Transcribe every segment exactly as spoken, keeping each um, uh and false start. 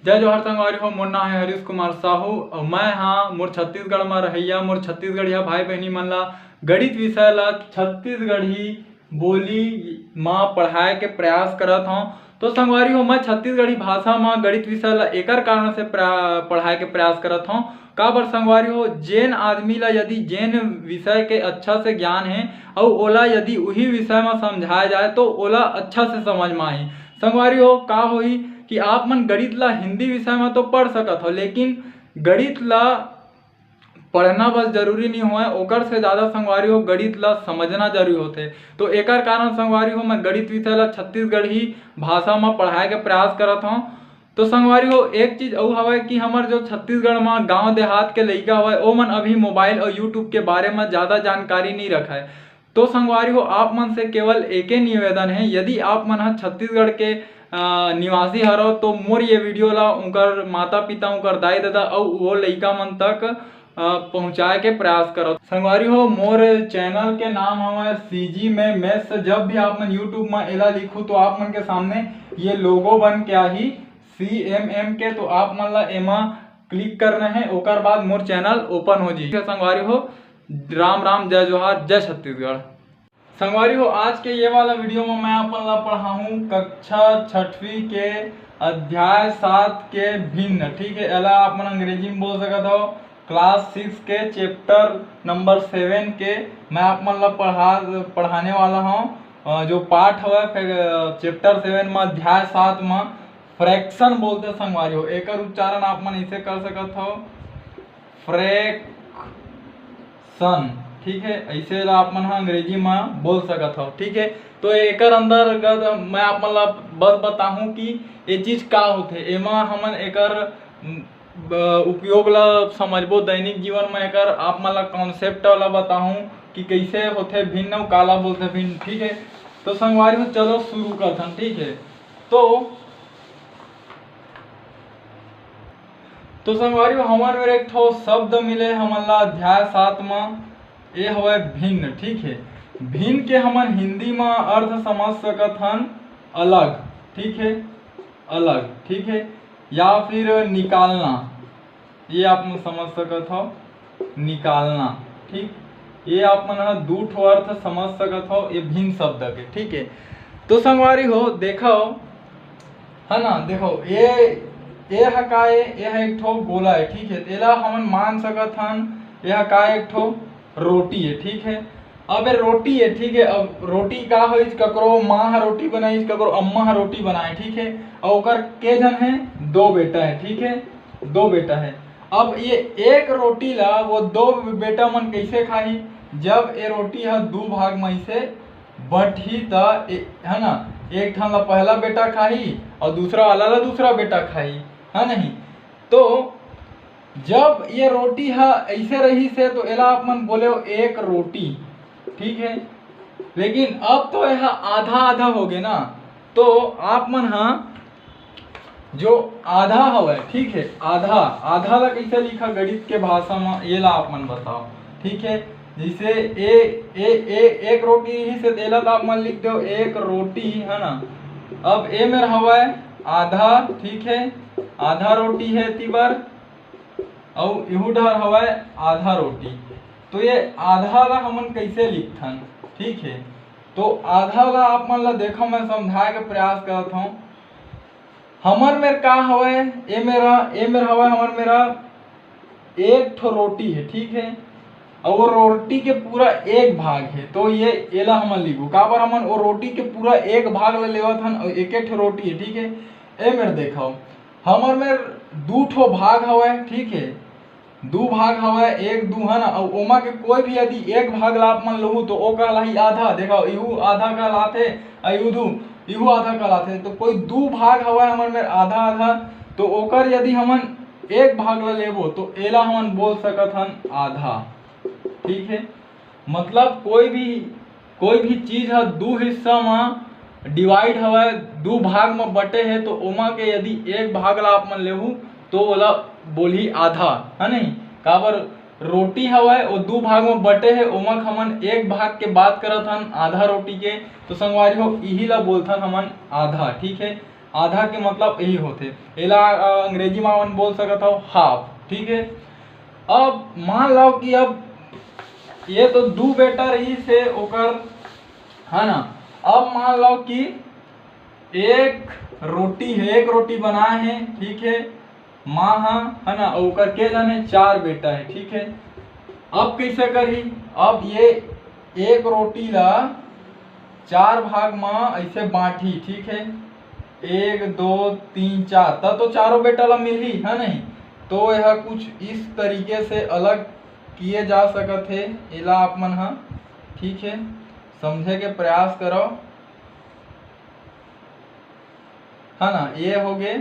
जय जोहार संगवारी हो, मोर नाम है हरीश कुमार साहू और मैं हाँ मोर छत्तीसगढ़ में रहैया, मोर छत्तीसगढ़िया भाई बहनी मन ला गणित विषय ला छत्तीसगढ़ी बोली मा पढ़ाए के प्रयास करत हौं। तो संगवारी हो, मैं छत्तीसगढ़ी भाषा मा गणित विषय ला एकर कारण से प्रा-, पढ़ाए के प्रयास करत हौं। काबर संगवारी हो, जेन आदमी ला यदि जेन विषय के अच्छा से ज्ञान है और ओला यदि उही विषय मा समझाया जाए तो ओला अच्छा से समझ मा आही। संगवारी हो, का होही कि आप मन गणित ला हिंदी विषय मा तो पढ़ सकत हो, लेकिन गणित ला पढ़ना बस जरूरी नहीं होय, ओकर से ज़्यादा संगवारी हो गणित ला समझना जरूरी होथे। तो एकर कारण संगवारी हो मैं गणित विषय ला छत्तीसगढ़ी भाषा मा पढ़ाए के प्रयास करत हौं। तो संगवारी हो, एक चीज अउ हवय कि हमर जो छत्तीसगढ़ मा गांव देहात के लइका हवय, ओमन अभी मोबाइल और YouTube के बारे मा ज़्यादा जानकारी नहीं रखय। तो संगवारी हो, आप मन से केवल एके निवेदन है, यदि आप मन ह छत्तीसगढ़ के अ, निवासी हरव तो मोर ये वीडियो ला उनकर माता पिता, उनकर दाई ददा अउ वो लइका मन तक अ, पहुँचाए के प्रयास करव। संगवारी हो, मोर चैनल के नाम हवय सीजी में मैथ्स। जब भी आप मन YouTube में एला लिखू तो आप मन के सामने ये लोगो बन के आही सीएमएम के, तो आप मन ला एमा क्लिक करना है, ओकर बाद मोर चैनल ओपन हो जाही। संगवारी हो, राम राम, जय जोहार, जय छत्तीसगढ़। संगवारी हो, आज के ये वाला वीडियो में मैं अपन ला पढ़ाहूँ कक्षा छठवीं के अध्याय सात के भिन्न, ठीक है, एला आप मन अंग्रेजी में बोल सकत हो, क्लास सिक्स के चैप्टर नंबर सेवन के मैं आप मन ला पढ़ा पढ़ाने वाला हूँ। अ, जो पाठ हवय फिर चैप्टर सेवन में अध्याय सात में फ्रैक्शन बोलते संगवारी हो, एकर उच्चारण आप मन ऐसे कर सकत हो, फ्रैक्शन, ठीक है, ऐसे ला आप मन ह अंग्रेजी में बोल सकत हो, ठीक है। तो एकर अंतर्गत मैं आप मन ला बस बताहूँ कि ये चीज का होथे, एमा हमन एकर, उम, ब-, उपयोग ला समझबो दैनिक जीवन में, एकर आप मन ला कॉन्सेप्ट ला बताहूँ कि कैसे होथे भिन्न अउ काला बोलथे भिन्न, ठीक है। तो संगवारी हो, चलो शुरू करथन, ठीक है। तो तो संगवारी हो, हमर मेर एक ठो शब्द मिले हमन ला अध्याय सात म, ए हवय भिन्न, ठीक है। भिन्न के हमन हिंदी म अर्थ समझ सकत हन अलग, ठीक है, अलग, ठीक है, या फिर निकालना, ये आप मन समझ सकत हो, निकालना, ठीक। ये आप मन ह दू ठो अर्थ समझ सकत हो ये भिन्न शब्द के, ठीक है। तो संगवारी हो, देखो, है ना, देखो, ये, ये ह का ए, ये ह एक ठो गोला है, ठीक है। एला हमन मान सकत हन, ये ह का एक ठो रोटी है, ठीक है। अब ये रोटी है, ठीक है। अब रोटी का होइस, ककरो माँ ह रोटी बनाइस, ककरो अम्मा ह रोटी बनाए, ठीक है। और ओकर के झन है, दो बेटा है, ठीक है, दो बेटा है। अब ये एक रोटी ला वो दो बेटा मन कैसे खाही? जब ये रोटी ह दू भाग में से बंटही त ए-, है ना, एक ठन ला पहला बेटा खाही और दूसरा वाला ला दूसरा बेटा खाही, है नहीं? तो जब ये रोटी ह ऐसे रही से तो एला आप मन बोले हो एक रोटी, ठीक है। लेकिन अब तो यह आधा आधा हो गए ना, तो आप मन ह जो आधा हवय, ठीक है, आधा, आधा ला कैसे लिखा गणित के भाषा में, ये ला आप मन बताओ, ठीक है। जैसे ए, ए, ए, एक रोटी ही से एला तो आप मन लिख दो एक रोटी, है ना। अब ए मेर हवय आधा, ठीक है, आधा रोटी है तिबर, अउ इहू डहर हवय आधा रोटी। तो ये आधा ला हमन कैसे लिखथन, ठीक है। तो आधा ला आप मन ला देखो, मैं समझाए के प्रयास करत हूँ। हमर मेर का हवय, ए मेरा, ए मेर हवय हमर मेरा एक ठो रोटी है, ठीक है, और वो रोटी के पूरा एक भाग है, तो ये एला हमन लिखबो। काबर हमन वो रोटी के पूरा एक भाग ला लेवत हन और एक एक ठो रोटी है, ठीक है। ए मेर देखो, हमर मेर दू ठो भाग हवय, ठीक है, दू भाग हवय, एक दू, है ना, अउ ओमा के कोई भी यदि एक भाग ला आप मन लहू तो ओ कहलाही आधा। देखो, इहू आधा कहलाथे, अउ इहू दू, इहू आधा कहलाथे। तो कोई दू भाग हवय हमर मेर आधा आधा, तो ओकर यदि हमन एक भाग ला लेबो तो एला हमन बोल सकत हन आधा, ठीक है। मतलब कोई भी, कोई भी चीज ह दू हिस्सा म डिवाइड हवय, दू भाग म बटे हे, तो ओमा के यदि एक भाग ला आप मन लेहू तो ओला बोलही आधा, है नहीं? काबर रोटी हवय, वो दू भाग म बटे हे, ओमा के हमन एक भाग के बात करत हन, आधा रोटी के। तो संगवारी हो, इही ला बोलथन हमन आधा, ठीक है। आधा के मतलब यही होथे। एला अ, अंग्रेजी मा अपन बोल सकत हव हाफ, ठीक है। अब मान लो कि अब ये तो दू बेटा रहिस हे ओकर, है ना। अब मान लो कि एक रोटी है, एक रोटी बनाए हे, ठीक है, माँ हा, है ना, अउ ओकर के जाने चार बेटा है, ठीक है। अब कैसे करही? अब ये एक रोटी ला चार भाग मा ऐसे बांटही, ठीक है, एक, दो, तीन, चार, तब तो चारों बेटा ला मिलही, है नहीं? तो यह कुछ इस तरीके से अलग किए जा सकत है, एला आप मन हा, ठीक है, समझे के प्रयास करो, है ना। ये हो गए,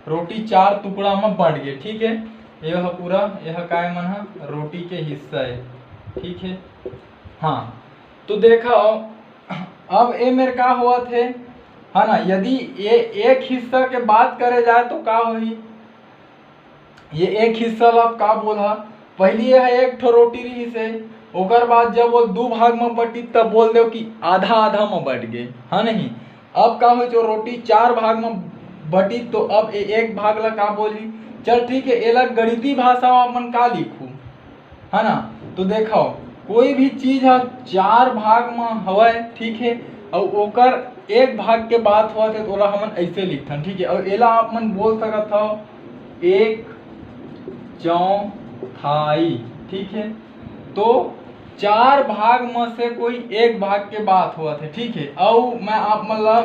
रोटी चार टुकड़ा में बंट गए, ठीक है। ये ह पूरा, यह काय मन ह, रोटी के हिस्सा है, ठीक है। हाँ, तो देखा, अब ए मेर का होवत है, है ना, यदि ये एक हिस्सा के बात करे जाए तो का होही? ये एक हिस्सा ला आप का बोलहा, पहली ये ह एक ठो रोटी रहिस हे, ओकर बाद जब वो दू भाग में बटी तब बोल देव कि आधा आधा में बट गए, है नहीं? अब का हो, जो रोटी चार भाग में बटी तो अब ए-, एक भाग ला का बोली, चल ठीक है, एला गणितीय भाषा में अपन का लिखू, है ना? तो देखो, कोई भी चीज ह चार भाग में हवय, ठीक है, अउ ओकर एक भाग के बात होवत है तो ओला हमन ऐसे लिखथन, ठीक है। अउ एला आप मन बोल सकत हव एक चौथाई, ठीक है। तो चार भाग में से कोई एक भाग के बात होवत है, ठीक है। अउ मैं आप मन ला,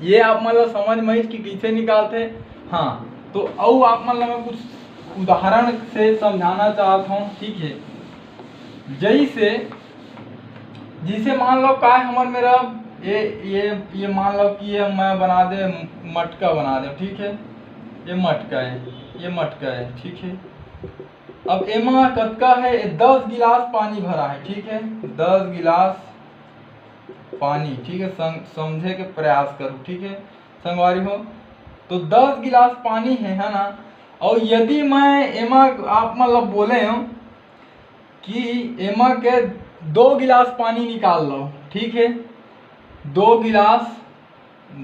ये आप मन ला समझ में आइस कि कैसे निकालथे। हाँ, तो अउ आप मन ला मैं कुछ उदाहरण से समझाना चाहत हूँ, ठीक है। जैसे, जैसे मान लो का है हमर मेरा ये, ये, ये मान लो कि ये मैं बना दे, मटका बना दे, ठीक है, ये मटका है, ये मटका है, ठीक है। अब एमा कतका है, ये दस गिलास पानी भरा है, ठीक है, दस गिलास पानी, ठीक है, सम-, समझे के प्रयास करो, ठीक है संगवारी हो। तो दस गिलास पानी है, है ना, और यदि मैं एमा आप मतलब बोले हूँ कि एमा के दो गिलास पानी निकाल लो, ठीक है, दो गिलास,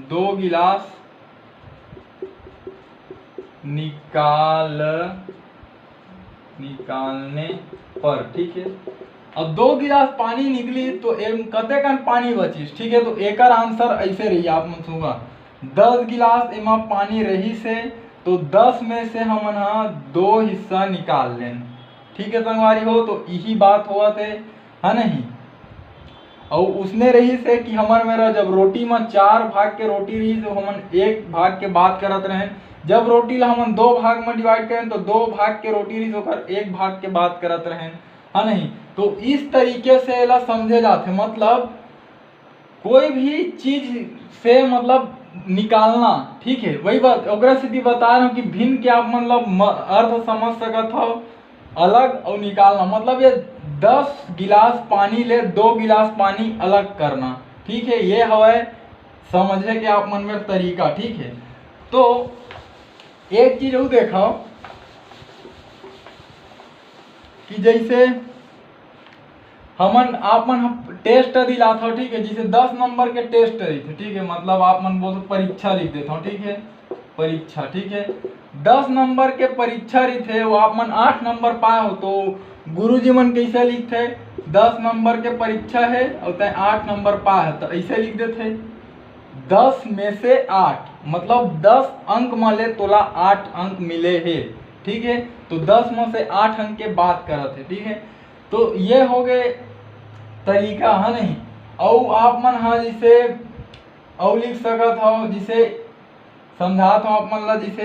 दो गिलास निकाल, निकालने पर, ठीक है। अब दो गिलास पानी निकली तो एम कते कन पानी बचिस, ठीक है। तो एकर आंसर ऐसे रही, आप मन सुना, दस गिलास एमा पानी रहिस हे, तो दस में से हमन हा दो हिस्सा निकाल लेन, ठीक है संगवारी हो। तो यही बात होवत है, है नहीं? अउ उसने रहिस हे कि हमर मेरा जब रोटी में चार भाग के रोटी रहिस, तो हमन एक भाग के बात करत रहेन। जब रोटी ला हमन दो भाग में डिवाइड करें तो दो भाग के रोटी रहिस, ओकर एक भाग के बात करत रहेन, है नहीं? तो इस तरीके से एला समझे जाथे, मतलब कोई भी चीज से मतलब निकालना, ठीक है, वही बात ओकरा सेती बता रहा हूँ कि भिन्न के आप मतलब म-, अर्थ समझ सकत हो, अलग और निकालना, मतलब ये दस गिलास पानी ले दो गिलास पानी अलग करना, ठीक है, ये हवय समझे के आप मन में तरीका, ठीक है। तो एक चीज और देखो कि जैसे हमन, आप मन ह टेस्ट दिलात हो, ठीक है, जैसे दस नंबर के टेस्ट रहिथे, ठीक है, मतलब आप मन बोल परीक्षा लिख देत हो, ठीक है, परीक्षा, ठीक है, दस नंबर के परीक्षा रहिथे, वो आप मन आठ नंबर पाए हो, तो गुरुजी मन कैसे लिखथे? दस नंबर के परीक्षा है और तय आठ नंबर पाए है, तो ऐसे लिख देथे, दस में से आठ, मतलब दस अंक में ले तोला आठ अंक मिले हे, ठीक है, तो दस में से आठ अंक के बात करत है, ठीक है। तो ये हो गए तरीका, है नहीं? अउ आप मन हा जैसे अउ लिख सकत हो, जैसे समझात हो आप मन ला, जैसे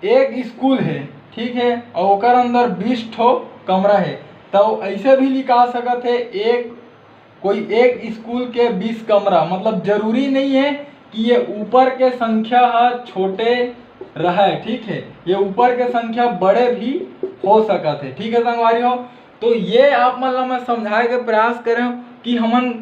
एक स्कूल है, ठीक है, और ओकर अंदर बीस ठो कमरा है, तो ऐसे भी लिखा सकत है, एक कोई एक स्कूल के बीस कमरा, मतलब जरूरी नहीं है कि ये ऊपर के संख्या हा छोटे रहे, ठीक है, ये ऊपर के संख्या बड़े भी हो सकत है, ठीक है संगवारी हो। तो ये आप मन ला मैं समझाए के प्रयास करें कि हमन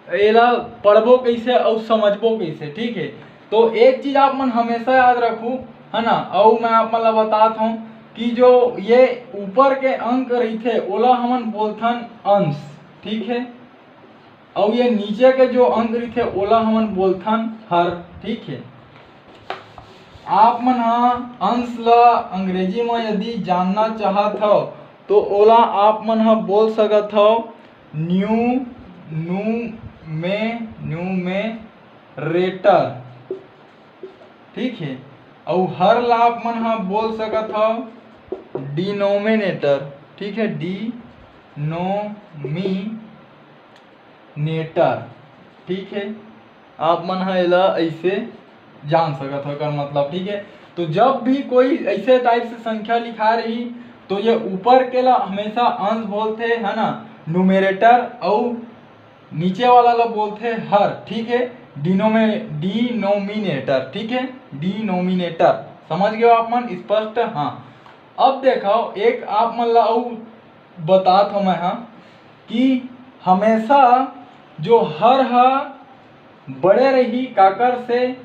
एला पढ़बो कैसे अउ समझबो कैसे, ठीक है। तो एक चीज आप मन हमेशा याद रखू, है ना, अउ मैं आप मन ला बतात हूँ कि जो ये ऊपर के अंक रहिथे ओला हमन बोलथन अंश, ठीक है। अउ ये नीचे के जो अंक रहिथे, ओला हमन बोलथन हर, ठीक है। आप मन ह अंश ला अंग्रेजी म यदि जानना चाहत हव, तो ओला आप मन ह बोल सकत हव न्यू नू में न्यू में रेटर, ठीक है। अउ हर ला आप मन ह बोल सकत हव डिनोमिनेटर, ठीक है, डिनोमिनेटर, ठीक है। आप मन ह एला ऐसे जान सकत हो एकर मतलब, ठीक है। तो जब भी कोई ऐसे टाइप से संख्या लिखा रही, तो ये ऊपर के ला हमेशा अंश बोलथे, है ना, न्यूमरेटर, अउ नीचे वाला ला बोलथे हर, ठीक है, डिनोमे डिनोमिनेटर, ठीक है, डिनोमिनेटर। समझ गए आप मन? स्पष्ट? हाँ। अब देखो, एक आप मन ला अउ बतात हूँ मैं, हाँ, कि हमेशा जो हर ह बड़े रही काकर से?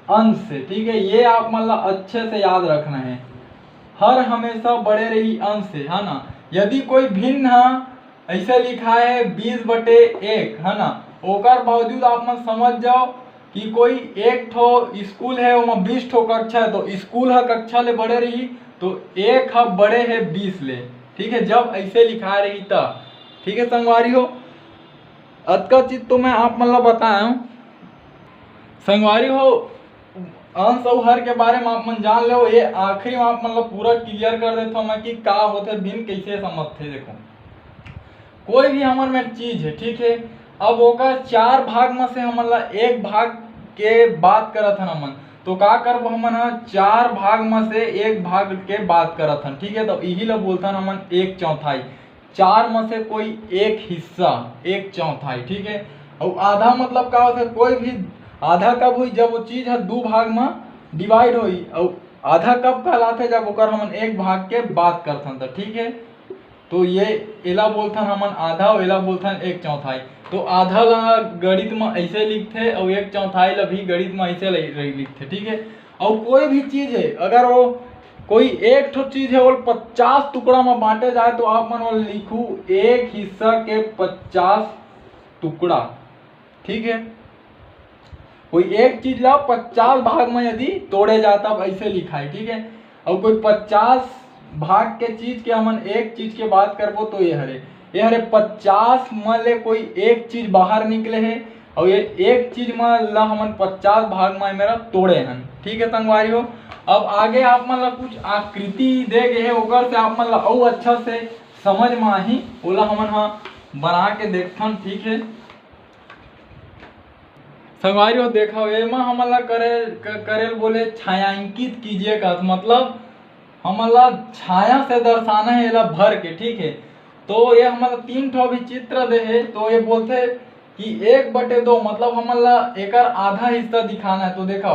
अंश से, ठीक है। ये आप मन ला अच्छे से याद रखना है, हर हमेशा बड़े रही अंश से, है ना। यदि कोई भिन्न ह ऐसे लिखा है बीस बटे एक, है ना, ओकर बावजूद आप मन समझ जाओ कि कोई एक ठो स्कूल है, ओमा बीस ठो कक्षा है, तो स्कूल ह कक्षा ले बड़े रही, तो एक ह बड़े है बीस ले, ठीक है, जब ऐसे लिखा रही त, ठीक है संगवारी हो। अतका चीज तो मैं आप मन ला बताया हूँ संगवारी हो। अंश अउ हर के बारे में आप मन जान लो। ये आखिरी में आप मन ला पूरा क्लियर कर देता हूँ मैं कि का होथे, भिन्न कैसे समझथे। देखो, कोई भी हमर में चीज है, ठीक है, अब ओकर चार भाग में से हमन ला एक भाग के बात करत हन हमन, तो का करबो हमन ह? चार भाग में से एक भाग के बात करत हन, ठीक है, तो यही ला बोलथन हमन एक चौथाई। चार में से कोई एक हिस्सा, एक चौथाई, ठीक है। अउ आधा मतलब का होथे? कोई भी आधा कब हुई? जब वो चीज ह दू भाग में डिवाइड होई। अउ आधा कब कहलाथे? जब ओकर हमन एक भाग के बात करथन त, ठीक है। तो ये एला बोलथन हमन आधा, अउ एला बोलथन एक चौथाई। तो आधा ला गणित में ऐसे लिखथे अउ एक चौथाई ला भी गणित में ऐसे लि-, रही लिखथे, ठीक है। अउ कोई भी चीज है, अगर वो कोई एक ठो चीज है, वो पचास टुकड़ा में बांटे जाए, तो आप मन वो लिखू एक हिस्सा के पचास टुकड़ा, ठीक है। कोई एक चीज ला पचास भाग में यदि तोड़े जाए, तब ऐसे लिखाई, ठीक है। अउ कोई पचास भाग के चीज के हमन एक चीज के बात करबो, तो ये हरे, ये हरे पचास में ले कोई एक चीज बाहर निकले है, अउ ये एक चीज में ला हमन पचास भाग में मेरा तोड़े हन, ठीक है संगवारी हो। अब आगे आप मन ला कुछ आकृति दे गए है, ओकर से आप मन ला अउ अच्छा से समझ में आही, ओला हमन ह बना के देखथन, ठीक है। संगवारी हो, देखो, एमा हमन ला करे, क-, करेल बोले छायांकित कीजिए कहत, मतलब हमन ला छाया से दर्शाना है एला भर के, ठीक है। तो ये हमन ला तीन ठो अभी चित्र दे है, तो ये बोलथे कि एक बटे दो, मतलब हमन ला एकर आधा हिस्सा दिखाना है। तो देखो,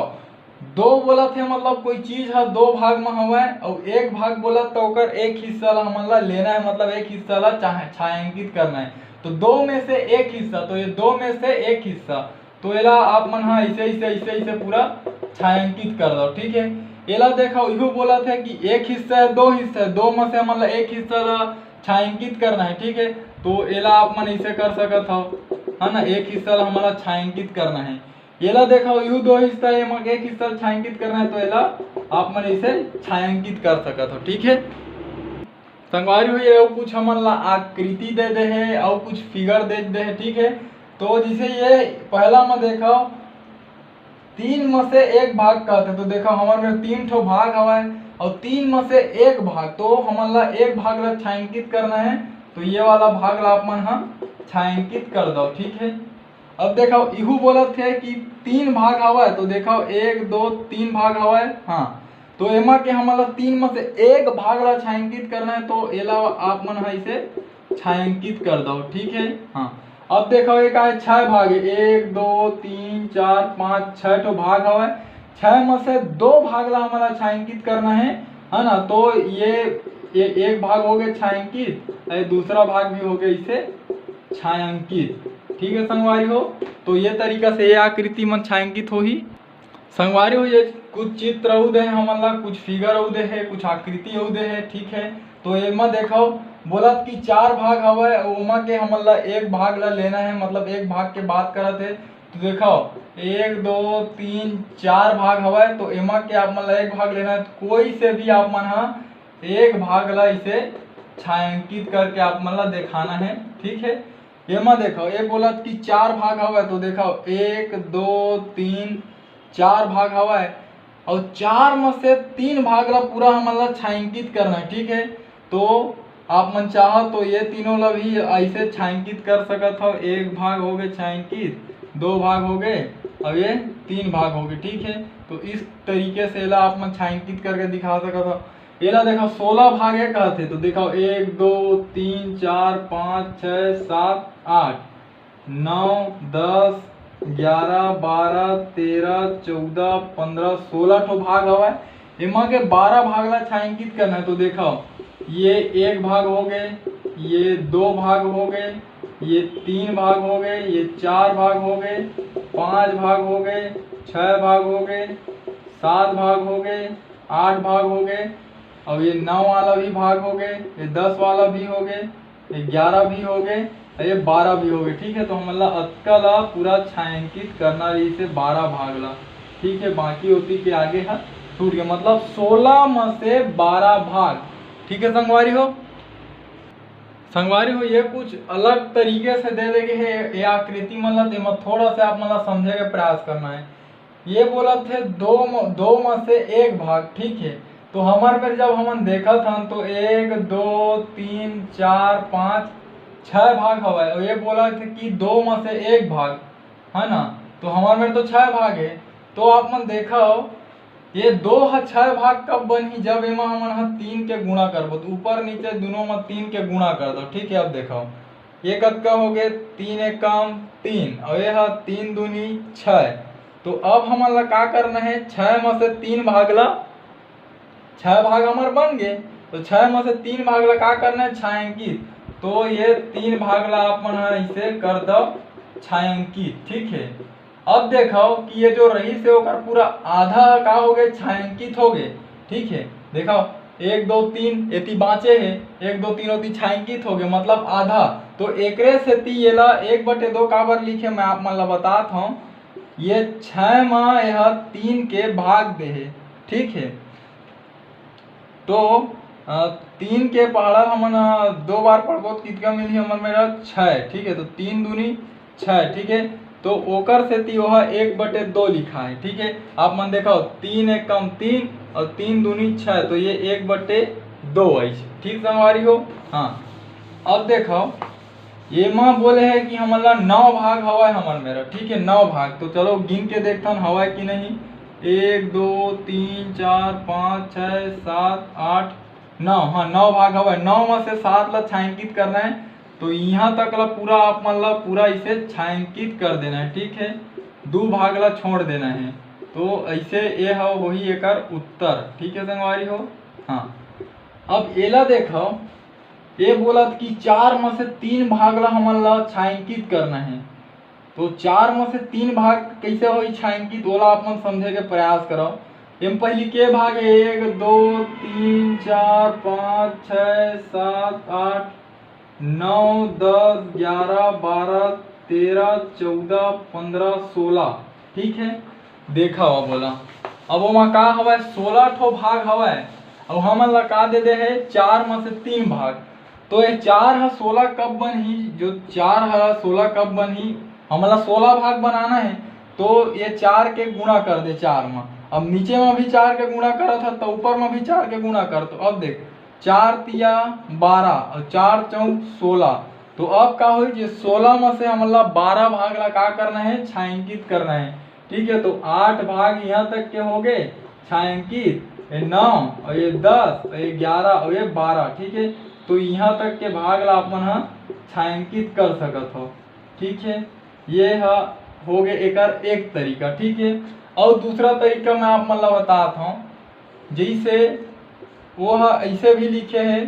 दो बोलत हे, मतलब कोई चीज ह दो भाग म हवय, अउ एक भाग बोलत त ओकर एक हिस्सा ला हमन ला लेना है, मतलब एक हिस्सा ला चाहे छायांकित करना है। तो दो में से एक हिस्सा, तो ये दो में से एक हिस्सा, तो एला आप मन ह ऐसे, ऐसे, ऐसे, ऐसे पूरा छायांकित कर दो, ठीक है। एला देखो, इहू बोलत है कि एक हिस्सा है, दो हिस्सा है, दो में से हमन ला एक हिस्सा ला छायांकित करना है, ठीक है। तो एला आप मन ऐसे कर सकत हव, है ना, एक हिस्सा ला हमन ला छायांकित करना है। एला देखो, इहू दो हिस्सा, एमा एक हिस्सा ला छायांकित करना है, तो एला आप मन ऐसे छायांकित कर सकत हो, ठीक है। संगवारी हो, ये अउ कुछ हमन ला आकृति दे दे हे, अउ कुछ फिगर दे दे हे, ठीक है। तो जैसे ये पहला में देखो, तीन में से एक भाग कहते, तो देखो हमर में तीन ठो भाग हवय, अउ तीन में से एक भाग, तो हमन ला एक भाग ला छायांकित करना है, तो ये वाला भाग ला आप मन ह छायांकित कर दो, ठीक है। अब देखो, इहू बोलत हे कि तीन भाग हवय, तो देखो एक, दो, तीन भाग हवय, हाँ। तो एमा के हमन ला तीन में से एक भाग ला छायांकित करना है, तो एला आप मन ह इसे छायांकित कर दो, ठीक है। हाँ, अब देखो, ये का है, छह भाग है, एक, दो, तीन, चार, पाँच, छह ठो भाग हवय। छह में से दो भाग ला हमन ला छायांकित करना है, है ना। तो ये, ये एक भाग हो गया छायांकित, ये दूसरा भाग भी हो गया इसे छायांकित, ठीक है संगवारी हो। तो ये तरीका से ये आकृति मन छायांकित होही। संगवारी हो, ये कुछ चित्र अउ दे हे हमन ला, कुछ फिगर अउ दे हे, कुछ आकृति अउ दे हे, ठीक है। तो एमा देखो, बोलत कि चार भाग हवय, ओमा के हमन ला एक भाग ला लेना है, मतलब एक भाग के बात करत है। तो देखो, एक, दो, तीन, चार भाग हवय, तो एमा के आप मन ला एक भाग लेना है। तो कोई से भी आप मन हा एक भाग ला इसे छायांकित करके आप मन ला दिखाना है, ठीक है। एमा देखो, ये बोलत कि चार भाग हवय, तो देखो, एक, दो, तीन, चार भाग हवय, और चार में से तीन भाग ला पूरा हमन ला छायांकित करना है, ठीक है। तो आप मन चाहो तो ये तीनों ला भी ऐसे छायांकित कर सकत हो। एक भाग हो गए छायांकित, दो भाग हो गए, और ये तीन भाग हो गए, ठीक है। तो इस तरीके से एला आप मन छायांकित करके दिखा सकत हो। एला देखो, सोलह भाग है कहते, तो देखो, एक, दो, तीन, चार, पाँच, छः, सात, आठ, नौ, दस, ग्यारह, बारह, तेरह, चौदह, पंद्रह, सोलह ठो भाग हवय। एमा के बारह भाग ला छायांकित करना है। तो देखो, ये एक भाग हो गए, ये दो भाग हो गए, ये तीन भाग हो गए, ये चार भाग हो गए, पाँच भाग हो गए, छः भाग हो गए, सात भाग हो गए, आठ भाग हो गए, और ये नौ वाला भी भाग हो गए, ये दस वाला भी हो गए, ये ग्यारह भी हो गए, और ये बारह भी हो गए, ठीक है। तो हमन ला अतका ला पूरा छायांकित करना रही से बारह भाग ला, ठीक है। बाकी ओती के आगे हा छूट गया, मतलब सोलह में से बारह भाग, ठीक है संगवारी हो। संगवारी हो, ये कुछ अलग तरीके से दे देगे है ये आकृति मन ला, तेमा थोड़ा सा आप मन ला समझे के प्रयास करना है। ये बोलत हे दो म-, दो में से एक भाग, ठीक है। तो हमर मेर जब हमन देखत हन तो एक, दो, तीन, चार, पाँच, छः भाग हवय, और ये बोलत हे कि दो में से एक भाग, है ना। तो हमर मेर तो छः भाग है। तो आप मन देखो, ये दो ह छः भाग कब बनही, जब एमा हमन ह तीन के गुणा करबो, तो ऊपर नीचे दोनों में तीन के गुणा कर दो, ठीक है। अब देखो, ये कतका हो गए, तीन एकम तीन, और ये ह तीन दूनी छः। तो अब हमन ला का करना है, छः में से तीन भाग ला, छः भाग हमर बन गए, तो छः में से तीन भाग ला का करना है, छायांकित। तो ये तीन भाग ला आप मन ह इसे कर दो छायांकित, ठीक है। अब देखो कि ये जो रहीस हे ओकर पूरा आधा का हो गए, छायांकित हो गए, ठीक है। देखो, एक, दो, तीन एती बाँचे हे, एक, दो, तीन ओती छायांकित हो गए, मतलब आधा। तो एकरे सेती येला एक बटे दो काबर लिखे, मैं आप मन ला बतात हूँ। ये छः मा यह तीन के भाग दे हे, ठीक है। तो अ, तीन के पहाड़ा हमन ह दो बार पढ़बो तो कितका मिलही हमर मेर, छः, ठीक है। तो तीन दूनी छः, ठीक है। तो ओकर सेती ओह एक बटे दो लिखा है, ठीक है। आप मन देखो, तीन एकम तीन और तीन दूनी छः, तो ये एक बटे दो आइस, ठीक संगवारी हो। हाँ, अब देखो, ये मा बोले है कि हमन ला नौ भाग हवय हमर मेर, ठीक है, नौ भाग। तो चलो गिन के देखथन हवय कि नहीं। एक, दो, तीन, चार, पाँच, छः, सात, आठ, नौ, हाँ, नौ भाग हवय। नौ में से सात ला छायांकित करना है, तो यहाँ तक ला पूरा आप मन ला पूरा इसे छायांकित कर देना है, ठीक है, दो भाग ला छोड़ देना है। तो ऐसे ये ह होही एकर उत्तर, ठीक है संगवारी हो। हाँ, अब एला देखो, ये बोलत कि चार में से तीन भाग ला हमन ला छायांकित करना है। तो चार में से तीन भाग कैसे होही छायांकित, ओला आप मन समझे के प्रयास करो। एम पहली के भाग है, एक, दो, तीन, चार, पाँच, छः, सात, आठ, नौ, दस, ग्यारह, बारह, तेरह, चौदह, पंद्रह, सोलह, ठीक है। देखा हुआ बोला, अब ओमा का हवय, सोलह ठो भाग हवय, अब हमन ला का दे दे है, चार में से तीन भाग। तो ये चार ह सोलह कब बनही, जो चार ह सोलह कब बनही, हमन ला सोलह भाग बनाना है। तो ये चार के गुणा कर दे चार में, अब नीचे में भी चार के गुणा करत ह तो ऊपर में भी चार के गुणा कर। तो अब देख, चार तिया बारह और चार चौक सोलह। तो अब का होही, ये सोलह में से हमन ला बारह भाग ला का करना है, छायांकित करना है, ठीक है। तो आठ भाग यहाँ तक के हो गए छायांकित, ये नौ और ये दस और ये ग्यारह और ये बारह, ठीक है। तो यहाँ तक के भाग ला आप मन ह छायांकित कर सकत हो, ठीक है। ये ह हो गए एकर एक तरीका, ठीक है। और दूसरा तरीका मैं आप मन ला बतात हूँ, जैसे वो ह ऐसे भी लिखे है,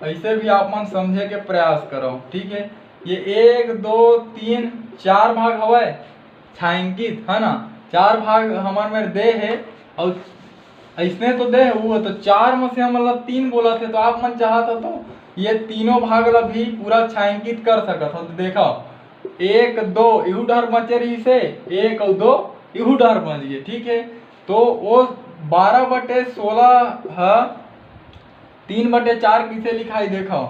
ऐसे भी आप मन समझे के प्रयास करो, ठीक है। ये एक, दो, तीन, चार भाग हवय छायांकित, है ना, चार भाग हमर मेर दे है, और अइसने तो दे हे वो, तो चार में से हमन ला तीन बोलत हे, तो आप मन चाहत हो तो ये तीनों भाग ला भी पूरा छायांकित कर सकत हो। तो देखो, एक दो इहू डहर बचे रहिस हे, एक अउ दो इहू डहर बच गे, ठीक है। तो वो बारह बटे सोलह ह तीन बटे चार कइसे लिखाई? देखो,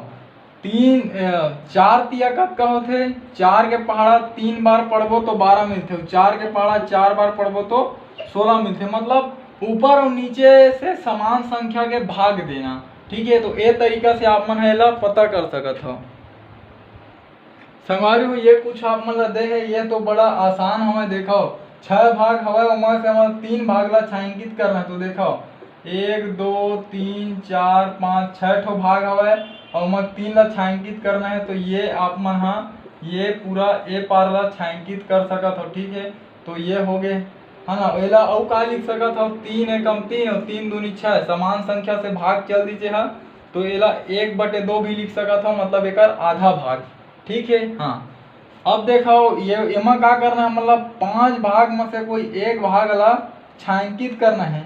तीन, अ, चार तिया कतका होथे? चार के पहाड़ा तीन बार पढ़बो तो बारह मिलथे, चार के पहाड़ा चार बार पढ़बो तो सोलह मिलथे। मतलब ऊपर अउ नीचे से समान संख्या के भाग देना, ठीक है। तो ए तरीका से आप मन ह एला पता कर सकत हो। संगवारी हो, ये कुछ आप मन ला दे हे, ये तो बड़ा आसान हवय। देखो, छह भाग हवय, ओमा से हमन तीन भाग ला छायांकित करना हे। तो देखो, एक, दो, तीन, चार, पाँच, छह ठो भाग हवय, अउ ओमा तीन ला छायांकित करना हे। तो ये आप मन हा ये पूरा ए पार ला छायांकित कर सकत हो, ठीक है। तो ये हो गे, है ना। एला अउ का लिख सकत हो? तीन एकम तीन अउ तीन दूनी छह, समान संख्या से भाग चल दीजिए हा, तो एला एक बटे दो भी लिख सकत हो, मतलब एकर आधा भाग, ठीक है। हाँ, अब देखो, ये एमा का करना है, मतलब पांच भाग में से कोई एक भाग ला छायांकित करना है।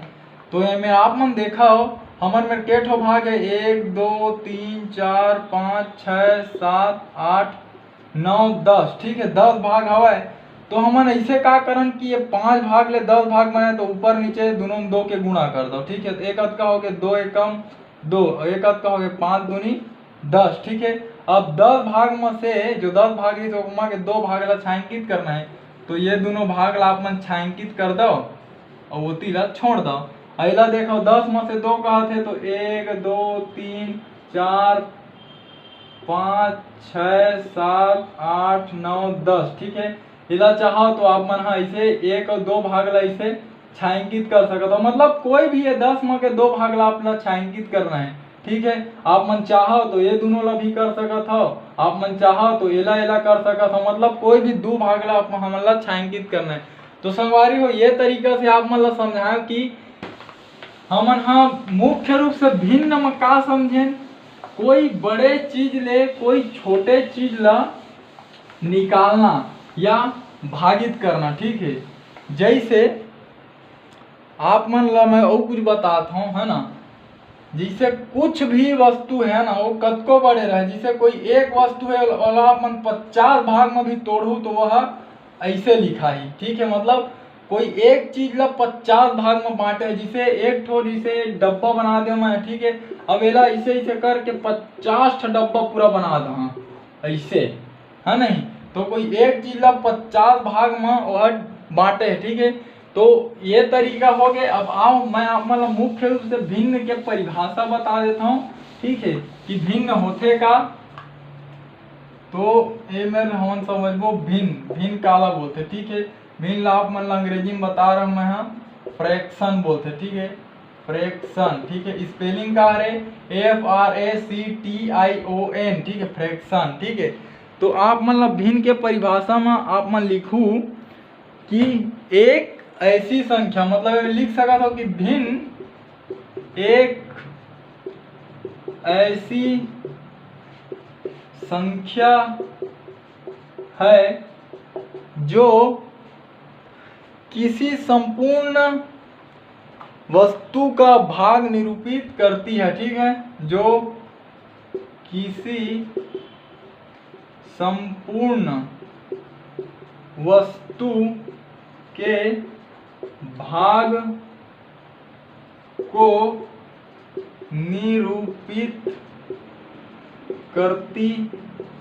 तो एमे आप मन देखो, हमर में के ठो भाग है? एक, दो, तीन, चार, पाँच, छः, सात, आठ, नौ, दस, ठीक है, दस भाग हवय। तो हमन ऐसे का करन कि ये पांच भाग ले दस भाग बनाए, तो ऊपर नीचे दोनों में दो के गुणा कर दो, ठीक है। तो एक अतका हो गए दो एकम दो, और एक अतका हो गए पाँच दूनी दस, ठीक है। अब दस भाग में से जो दस भाग रही, तो ओमा के दो भाग ला छायांकित करना है। तो ये दोनों भाग ला आप मन छायांकित कर दो और ओती ला छोड़ दो। अइला देखो, दस में से दो कहत है, तो एक, दो, तीन, चार, पाँच, छः, सात, आठ, नौ, दस, ठीक है। एला चाहो तो आप मन हा इसे एक और दो भाग ला इसे छायांकित कर सकत हो। मतलब कोई भी ये दस में के दो भाग ला आप ला छायांकित करना है, ठीक है। आप मन चाहो तो ये दोनों ला भी कर सकत हो, आप मन चाहो तो एला एला कर सकत हो। मतलब कोई भी दो भाग ला आप हमन ला छायांकित करना है। तो संगवारी हो, ये तरीका से आप मन ला समझाएं कि हमन हा मुख्य रूप से भिन्न में का समझेन, कोई बड़े चीज ले कोई छोटे चीज ला निकालना या भागित करना, ठीक है। जैसे आप मन ला मैं अउ कुछ बतात हूँ, है ना, जैसे कुछ भी वस्तु है ना, वो कतको बड़े रहे, जैसे कोई एक वस्तु है, ओला आप मन पचास भाग में भी तोड़हू तो वह ऐसे लिखाही, ठीक है। मतलब कोई एक चीज ला पचास भाग में बांटे है, जैसे एक ठो जैसे डब्बा बना दे मैं, ठीक है। अब एला ऐसे ऐसे करके पचास ठो डब्बा पूरा बना दहा ऐसे, है नहीं। तो कोई एक चीज ला पचास भाग में वह बांटे है, ठीक है। तो ये तरीका हो गए। अब आओ, मैं आप मन ला मुख्य रूप से भिन्न के परिभाषा बता देता हूँ, ठीक है, कि भिन्न होथे का। तो ये मेर हमन समझबो भिन्न, भिन्न काला बोलथे, ठीक है। भिन्न ला आप मन ला अंग्रेजी में बता रहा हूँ मैं, हाँ, फ्रैक्शन बोलथे, ठीक है, फ्रैक्शन, ठीक है। स्पेलिंग का हरे? F R A C T I O N, ठीक है, फ्रैक्शन, ठीक है। तो आप मन ला भिन्न के परिभाषा में आप मन लिखू कि एक ऐसी संख्या, मतलब ये लिख सकत हो कि भिन्न एक ऐसी संख्या है जो किसी संपूर्ण वस्तु का भाग निरूपित करती है, ठीक है, जो किसी संपूर्ण वस्तु के भाग को निरूपित करती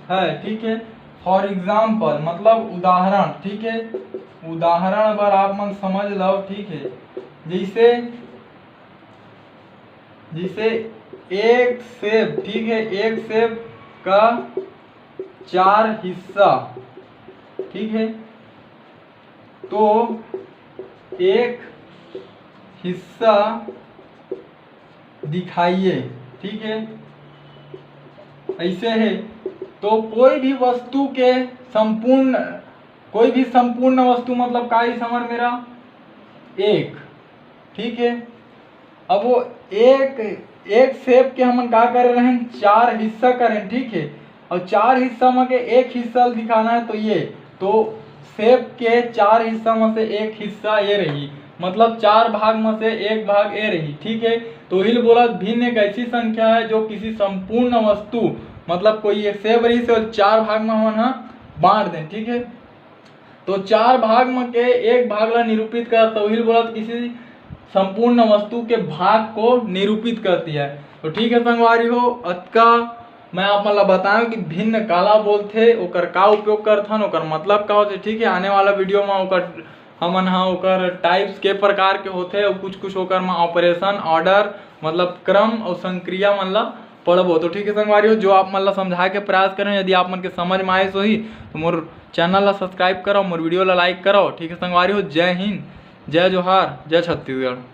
है, ठीक है। फॉर एग्जाम्पल, मतलब उदाहरण, ठीक है, उदाहरण बर आप मन समझ लो, ठीक है। जैसे, जैसे एक सेब, ठीक है, एक सेब का चार हिस्सा, ठीक है, तो एक हिस्सा दिखाइए, ठीक है, ऐसे है। तो कोई भी वस्तु के संपूर्ण, कोई भी संपूर्ण वस्तु मतलब का ही समझ मेरा एक, ठीक है। अब वो एक, एक सेब के हमन का करे रहें, चार हिस्सा करें, ठीक है, और चार हिस्सा में के एक हिस्सा दिखाना है, तो ये, तो सेब के चार हिस्सा में से एक हिस्सा ये रही। मतलब चार भाग में से एक भाग ए रही, ठीक है। तो उही ल बोलत भिन्न एक ऐसी संख्या है जो किसी संपूर्ण वस्तु, मतलब कोई ये सेब रही से चार भाग में हमन ह बांट दें, ठीक है। तो चार भाग में के एक भाग ला निरूपित कर, तो उही ल बोलत किसी संपूर्ण वस्तु के भाग को निरूपित करती है। तो ठीक है संगवारी हो, अतका मैं आप मन ला बताएं कि भिन्न काला बोलथे, ओकर का उपयोग करथन, ओकर मतलब का होथे, ठीक है। आने वाला वीडियो में ओकर हमन ह ओकर टाइप्स के प्रकार के होथे अउ कुछ कुछ ओकर में ऑपरेशन, ऑर्डर, मतलब क्रम अउ संक्रिया मन ला पढ़बो। तो ठीक है संगवारी हो, जो आप मन ला समझाए के प्रयास करें, यदि आप मन के समझ में आइस होही तो मोर चैनल ला सब्सक्राइब करो, मोर वीडियो ला लाइक करो। ठीक है संगवारी हो, जय हिंद, जय जोहार, जय छत्तीसगढ़।